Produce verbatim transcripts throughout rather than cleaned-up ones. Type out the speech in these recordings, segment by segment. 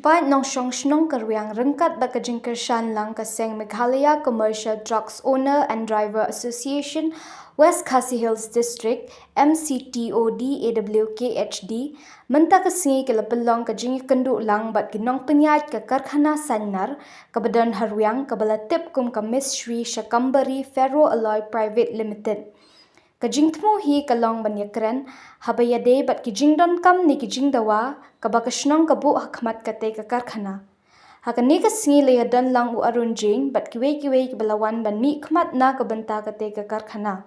Paid nongshong shnong ka Rwiang ryngkat bad ka jingkyrshan lang ka seng Meghalaya Commercial Trucks Owner and Driver Association West Khasi Hills District, M C T O D A W K H D, mynta ka sngi ki la pynlong ka jingïakynduh lang bad ki nongpynïaid ka karkhana Sainar kaba don ha Rwiang kaba la tip kum ka Miss Shri Shakambari Ferro Alloy Private Limited. Ka jingthmu hi ka long ban ïakren haba ïadei bad ki jingdonkam ne ki jingdawa kaba ka shnong ka buh ha khmat katei ka karkhana. Ha kane ka sngi la ïadon lang u Arun Jain bad kiwei kiwei kiba la wan ban mih khmat na ka bynta katei ka karkhana.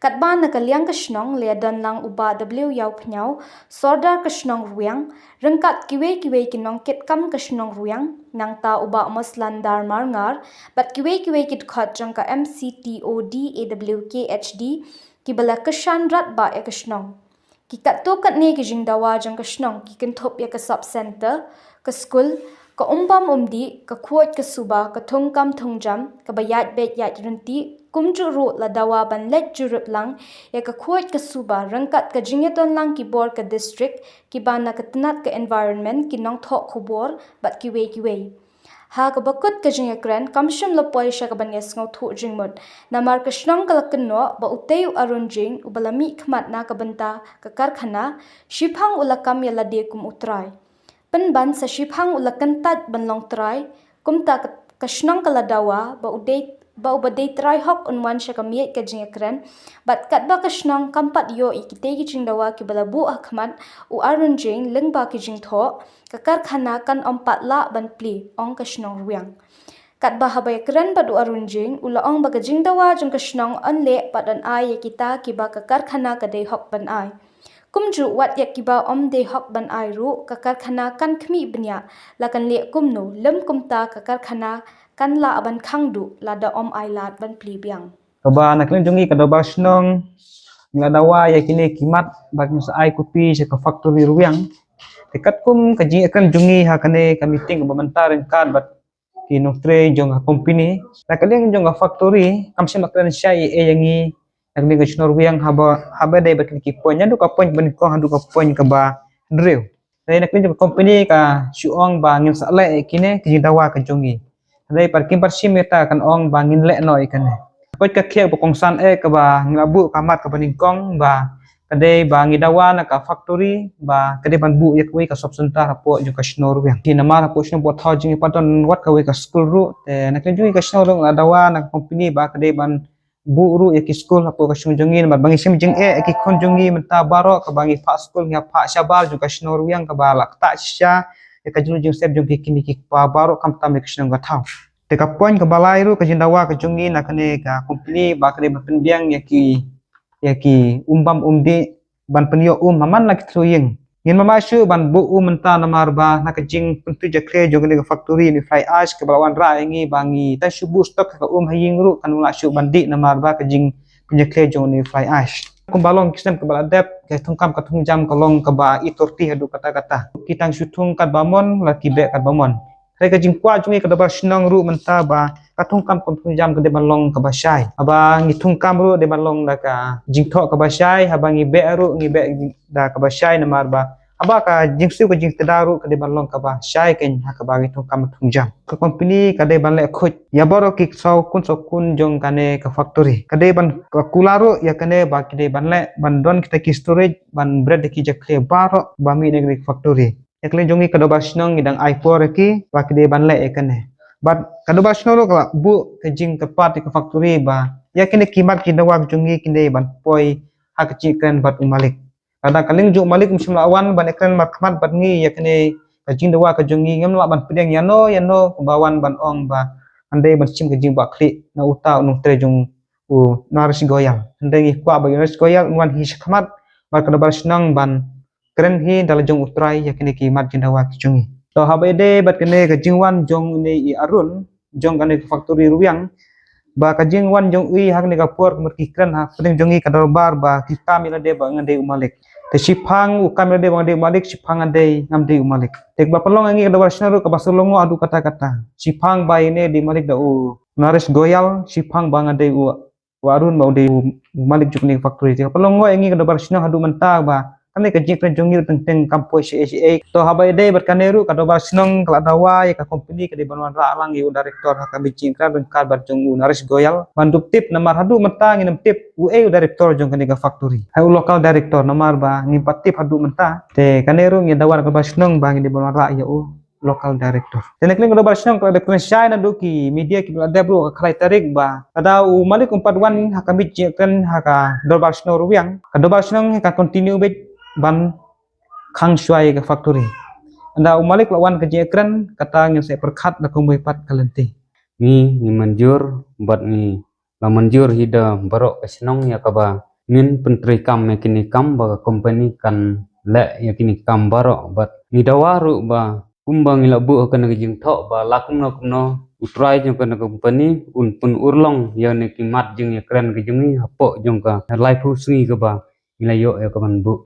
Katba na ka liang ka shnong la ïadon lang u Bah W Ïawphniaw, Sordar ka shnong Rwiang, ryngkat kiwei kiwei ki nongkitkam ka shnong Rwiang, nangta u Bah Moslandar Marngar bad kiwei kiwei ki dkhot jong ka M C T O D A W K H D kiba la kyrshan radbah ïa ka shnong. Ki katto katne ki jingdawa jong ka shnong ki kynthup ïa ka sub center, ka skul, ka umbam umdih, ka khuid ka suba, ka thungkam thungjam, kaba ïaid beit ïaid ryntih, kumjuh ruh la dawa ban leit jurip lang ïa ka khuid ka suba ryngkat ka jingïadon lang ki bor ka district, kiba na ka tnat ka environment, ki nongthoh khubor bad kiwei kiwei. Ha kaba kut ka jingïakren kam shym la poi sha kaban ïasngewthuh jingmut. Namar ka shnong ka la kynnoh ba utei u Arun Jain uba la mih khmat na ka bynta ka karkhana, shiphang u la kam ïa lade kum u trai. Pynban sa shiphang u la kyntait ban long trai, kumta ka, ka shnong ka la dawa ba u dei, ba uba dei trai hok un wan sha ka miej ka jingïakren, bad katba ka shnong kam pat ïoh ïa kitei ki jingdawa kiba la buh ha khmat u Arun Jain lyngba ki jingthoh, ka karkhana kan ym pat lah ban plie, ong ka shnong Rwiang. Katba haba ïakren bad u Arun Jain, u la ong ba ka jingdawa jong ka shnong yn leh bad yn ai ïa kita kiba ka karkhana ka dei hok ban ai. Kumjuh wat ïa kiba ym dei hok ban ai ruh, ka karkhana kan khmih bniah, la kan leh kumno, lym kumta ka karkhana kan lah ban khang duh lada ym ai lad ban plie biang. Kaba na ka liang jong ngi ka dorbar shnong ngi la dawa ïa kine ki mat ba kin sa ai copy sha ka factory Rwiang. Te katkum ka jingïakren jong ngi ha kane ka meeting kaba mynta ryngkat bad ki nongtrei jong ka company, na ka liang jong ka factory kam shym la kren shai ïa ngi na ka liang ka shnong Rwiang haba, haba dei bad kine ki point, naduh ka point ba nyngkong haduh ka point kaba hynriew. Te na ka liang jong ka company ka shu ong ba ngin sa leh ïa kine ki jingdawa ka jong ngi. Hynrei pat kim pat shim ïa kata, kan ong ba ngin leh noh ïa kane. Ka koit ka khiah ba kongsan eh kaba ngi la buh ka mat kaba nyngkong ba ka dei ba ngi dawa na ka factory ba ka dei ban buh ïa kawei ka sub center hapoh jong ka shnong Rwiang. Te namar hapoh shnong Bothaw jong ngi pat don wat kawei ka skul ruh, te na ka liang jong ngi ka shnong ruh ngi la dawa na ka company ba ka dei ban buh ruh ïa ki skul hapoh ka shnong jong ngi, namar ba ngi shim jingeh ïa ki khun jong ngi mynta baroh kaba ngi phah skul ngi phah shabar jong ka shnong Rwiang kaba la ktah shisha ïa ka jinglong jingsep jong ki kmie ki kpa baroh khamtam ïa ka shnong ka thaw. Te ka point kaba lai ruh ka jingdawa ka jong ngi na kane ka company ba ka dei ban pynbiang ïa ki, ïa ki umbam umdih ban pynïoh um ha man la ki thliew ïing. Ngim mama shuh ban buh um mynta namar ba na ka jingpyntu jakhlia jong kane ka factory ne fly ash kaba la wanrah ïa ngi ba ngi tang shu buh stock ka um ha ïing ruh kan ym lah shuh ban dih namar ba ka jingpynjakhlia jong ne fly ash. Kumba long ki snem kaba la dep, ka thungkam ka thungjam ka long kaba i thirty haduh katta katta. Ki tang shu thung katba mon, la ki beh katba mon. Hynrei ka jingkwah jong ngi ka dorbar shnong ruh mynta ba ka thungkam ka thungjam ka dei ban long kaba shai. Haba ngi thungkam ruh dei ban long da ka jingthoh kaba shai, haba ngi beh ruh ngi beh da kaba shai namar ba haba ka jingsiew ka jingtda ruh ka dei ban long kaba shai kein ha kaba ngi thungkam thungjam. Ka company ka dei ban leh khuid ïa baroh ki saw kun saw kun jong kane ka factory. Ka dei ban ka kular ruh ïa kane ba ki dei ban leh ban don kita ki storage ban bret da ki jakhlia baroh ba mih na kane ka factory. Na ka liang jong ngi ka dorbar shnong ngi dang ai por ïa ki ba ki dei ban leh ïa kane. Bad ka dorbar shnong ruh ka la buh ka jingkyrpad ïa ka factory ba ïa kine ki mat ki dawa jong ngi kin dei ban poi ha ka jingkren bad u malik. Lada ka liang jong u malik um shym la wan ban ïakren markhmat bad ngi ïa kane ka jingdawa ka jong ngi, ngim lah ban pdiang ïano ïano ba wan ban ong ba ngan dei ban shim ka jingbakla na uta u nongtrei jong u Naresh Goyal. Hynrei ngi kwah ba u Naresh Goyal un wan hi shakhmat bad ka dorbar shnong ban kren hi da la jong u trai ïa kine ki mat jingdawa ki jong ngi. To haba ïadei bad kane ka jingwan jong une i Arun jong kane ka factory Rwiang, ba ka jingwan jong i ha kane ka por ka mut ki kren ha pdeng jong ngi ka dorbar ba ki kam ïa lade ba nga dei u malik. Te shiphang u kam ïa lade ba nga dei u malik, shiphang nga dei ngam dei u malik. Te kaba pynlong ïa ngi ka dorbar shnong ruh kaba shu long haduh katta katta. Shiphang ba ine dei malik da u Naresh Goyal, shiphang ba nga dei u u Arun ba u dei u malik jong kane ka factory. Te ka pynlong ïa ngi ka dorbar shnong haduh mynta ba Kane ka jingïakren jong ngi teng teng kam poi sha A C A. To haba ïadei bad kane ruh ka dorbar shnong ka la dawa ïa ka company ka dei ban wanrah lang ïa u director ha ka miet jingïakren ryngkat bad jong u Naresh Goyal ban dup tip namar haduh mynta ngim tip uei u director jong kane ka factory. Hai u local director namar ba ngim pat tip haduh mynta. Te kane ruh ngi dawa ka dorbar shnong ba ngi dei ban wanrah ïa u local director. Te na kane ka dorbar shnong ka la dep kren shai naduh ki media kiba la dep ruh ka khlai tarik ba lada u malik um pat wan ha ka miet jingïakren ha ka dorbar shnong Rowiang, ka dorbar shnong ka continue beit ban khang shuwa ïa ka factory. Lada u malik la wan ka jingïakren kata ngin sa pyrkhat da kumwei pat ka lynti. Ngi ngi mynjur bad ngi la mynjur hi da baroh ka shnong ïa kaba ngin pyntreikam ïa kine kam ba ka company kan leh ïa kine kam baroh bad ngi dawa ruh ba kumba ngi la buh ha kane ka jingthoh ba la kumno kumno u trai jong kane ka company un pynurlong ïa kine ki mat jingïakren ka jong ngi hapoh jong ka laiphew sngi kaba ngi la ïoh ïa ka ban buh.